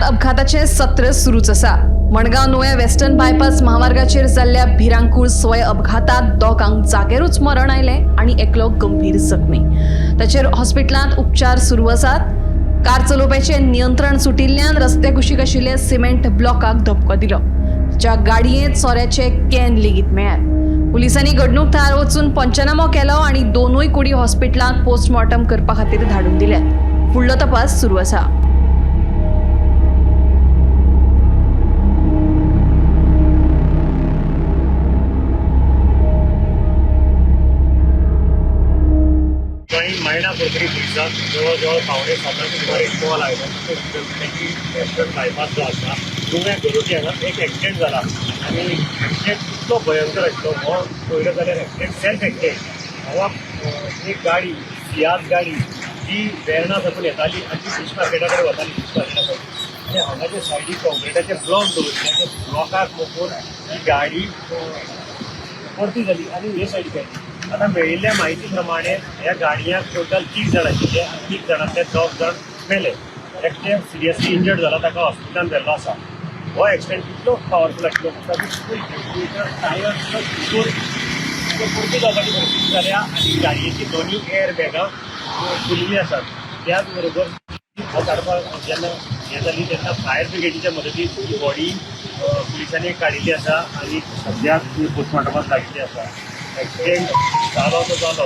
अपघाताचें सत्र सुरूच आसा. मडगांव नुवें वेस्टर्न बायपास महामार्गाचेर जाल्ल्या भिरांकूळ स्वय अपघातात दोगांक जाग्यारूच मरण आयलें आनी एकलो गंभीर जखमी. ताचेर हॉस्पिटलांत उपचार सुरू आसात. कार चलोवप्याचें नियंत्रण सुटिल्ल्यान रस्त्या कुशीक आशिल्ल्या सिमेंट ब्लॉकाक धपको दिलो. ताच्या गाडयेंत सोऱ्याचे can लेगीत मेळ्ळ्यात. पुलिसांनी घडणूक थळार वचून पंचनामो केलो आनी दोनूय कुडी हॉस्पिटलांत पोस्टमॉर्टम करपा खातीर धाडून दिल्यात. फुडलो तपास सुरू आसा. थंय मायणा कुरकरी पुलिसांक जवळ जवळ 6:45 सुमार एक कॉल आयलो की वेस्टर्न बायपास जो आसा नुवें गरोटी हांगा एक एक्सिडेंट जाला आनी एक्सिडेंट इतलो भयंकर आशिल्लो हो पळयलो जाल्यार एक्सिडेंट सेल्फ एक्सिडेंट. हांगा एक गाडी सियाज गाडी जी वेर्णा साकून येताली आनी ती फिश मार्केटा कडेन वताली, फिश मार्केटा कडेन, आनी हांगाचे सायडीक कॉन्क्रिटाचे ब्लॉक दवरिल्ले, त्या ब्लॉकाक मोखून ही गाडी परती जाली आनी हे सायडीक आयली. आतां मेळिल्ल्या म्हायती प्रमाणे ह्या गाडयांक टोटल 30 जाण आशिल्ले आनी 30 जाणांतले 2 जाण मेले. एकटे सिरियसली इंजर्ड जाला, ताका हॉस्पिटलान व्हेल्लो आसा. हो एक्सिडेंट इतलो पावरफूल आशिल्लो, ताची टायर सुद्दां चुकून परती जावपाची परिस्थिती जाल्या आनी गाडयेची दोनूय एअर बॅगां फुलिल्लीं आसात. त्याच बरोबर हो काडपाक जेन्ना हें जाली तेन्ना फायर ब्रिगेडीच्या मदतीन ही बॉडी पुलिसांनी काडिल्ली आसा आनी सद्याक ती पोस्टमॉर्टमाक लागिल्ली आसा. एक्सिडेंट जालो तो जालो,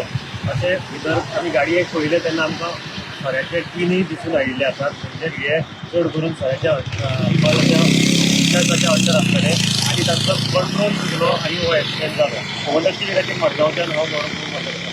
अशें भितर आमी गाडयेक पळयलें तेन्ना आमकां सोऱ्याचे टिनूय दिसून आयिल्ले आसात. म्हणजे हे चड करून सोऱ्याच्या अल्कोहोलाच्या अंडर आसतले आनी तांचो कंट्रोल चुकलो आनी हो एक्सिडेंट जालो. होंडा कितें मडगांवच्यान हांव गौरव.